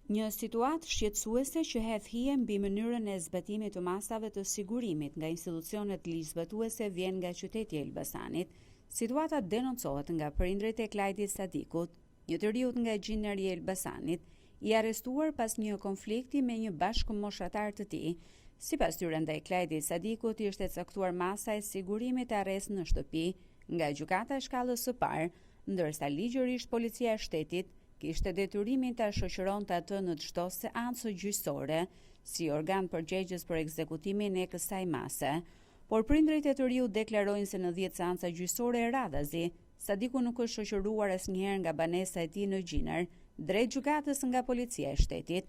Një situatë shqetësuese që hedh hije mbi mënyrën e zbatimit të masave të sigurimit nga institucionet ligjzbatuese vjen nga qyteti i Elbasanit. Situata denoncohet nga prindërit e Klajdi Sadikut, një të riut nga Gjinari i Elbasanit, i arrestuar pas një konflikti me një bashkëmoshatar të tij. Sipas tyre ndaj Klajdi Sadikut ishte caktuar masa e sigurimit arrest në shtëpi nga gjykata e shkallës së parë, ndërsa ligjërisht policia e shtetit kishte detyrimin ta shoqëronte atë në çdo seancë gjyqësore, si organ përgjegjës për ekzekutimin e kësaj mase. Por prindërit e të riut deklarojnë se në 10 seanca gjyqësore radhazi, Sadiku nuk është shoqëruar asnjëherë nga banesa e tij në Gjinar, drejt gjykatës nga policia e shtetit.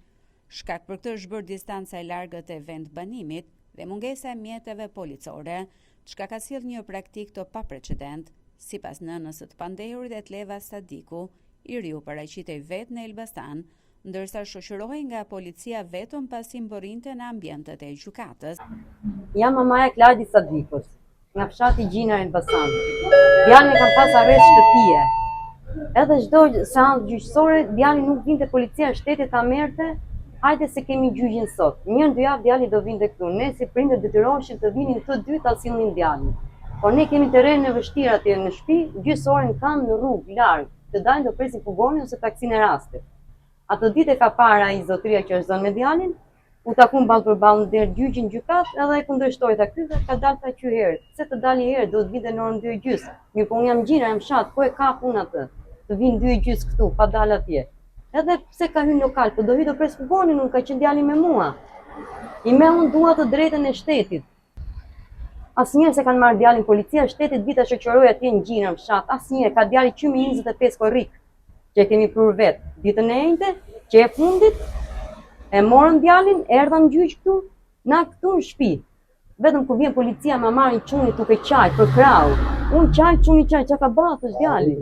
Shkak për këtë është bërë distanca e largët e vendbanimit dhe mungesa e mjeteve policore, çka ka sjellë një praktikë të paprecedent. Sipas nënës së të pandehurit Etleva Sadiku, i riu paraqitej vetë në Elbasan, ndërsa shoqërohej nga policia vetëm pasi mbërrinte në ambientet e gjykatës. Jam mamaja e Klajdi Sadikut, nga fshati Gjinar Elbasan. Djalin e kam pas arrest shtëpie. Edhe çdo seancë gjyqësore, djali nuk vinte policia e shtetit ta merrte, hajde se kemi gjyqin sot. Një në dy javë djali do vinte këtu. Ne si prindër detyroheshim të vinin të dy ta sillnin djalin. Por ne kemi terren e vështirë atje në shtëpi, gjysë ore në këmbë në rrugë, larg. Të dalin do presin furgonin ose taksinë e rastit. Atë ditë e ka parë ai zotëria që është zënë me djalin, u takun ballë për ballë në derë gjyqin në gjykatë edhe e kundërshtoi tha ky vetë ka dalë tha që herët. Pse të dali herët, duhet vinte në orën 2 e gjysë. Mirë po unë jam Gjinar, jam fshat, ku e kap unë atë? Të vinë 2 e gjysë këtu, pa dalë atje. Edhe pse ka hyrë në lokal, po do hy do pres furgonin, unë ka qenë djali me mua. I me unë dua të drejtën e shtetit. Asnjëherë s'e kanë marrë djalin policia e shtetit vi ta shoqërojë atje në Gjinar në fshat. Asnjëherë ka djali që më 25 korrik që e kemi prurë vet. Ditën e enjte, që e fundit, e morën djalin, erdha në gjyq këtu, na këtu në shtëpi. Vetëm kur vjen policia ma marrin çunin duke qajt për krahu. Unë qaj, çuni qaj, çka ka bërë është djali.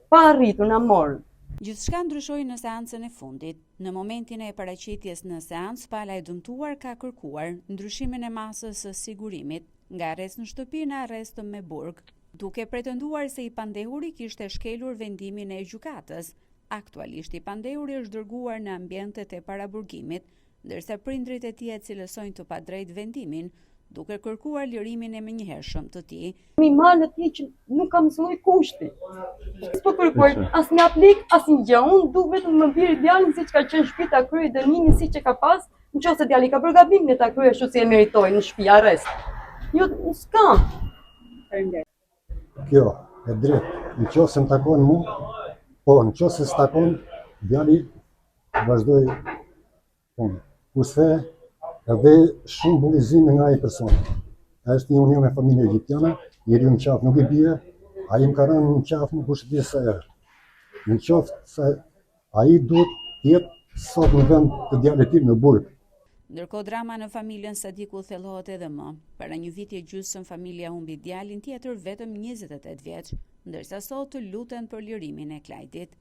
Pa arritur na morën. Gjithçka ndryshoi në seancën e fundit. Në momentin e paraqitjes në seancë, pala e dëmtuar ka kërkuar ndryshimin e masës së sigurimit nga arrest në shtëpi në arrest me burg, duke pretenduar se i pandehuri kishte shkelur vendimin e gjykatës. Aktualisht i pandehuri është dërguar në ambientet e paraburgimit, ndërsa prindërit e tij e cilësojnë të padrejtë vendimin, duke kërkuar lirimin e menjëhershëm të tij. Mi marrë në ti që nuk kam asnjë lloj kushti. S'po kërkoj as një aplik, as një gjë. Unë du vetëm më biri djalin siç ka qenë në shtëpi ta kryej dënimin siç e ka pas. Në qoftë se djali ka bërë gabim, le ta kryej ashtu si e meritoi në shtëpi, arrest. Jo, s'kam. Kjo, e drejtë, në qoftë se më takon mu, po në qoftë se s'takon, djali vazhdoi punë. Kurse edhe shumë bullizime nga ai person. Është një union me familje egjiptiane, njeriu në qafë nuk i bie, ai më ka rënë në qafë nuk është di sa herë. Në qoftë se ai duhet të jetë sot në vend të djalit tim në burg. Ndërkohë drama në familjen Sadiku thellohet edhe më. Para një viti e gjysmë familja humbi djalin tjetër vetëm 28 vjeç, ndërsa sot luten për lirimin e Klajdit.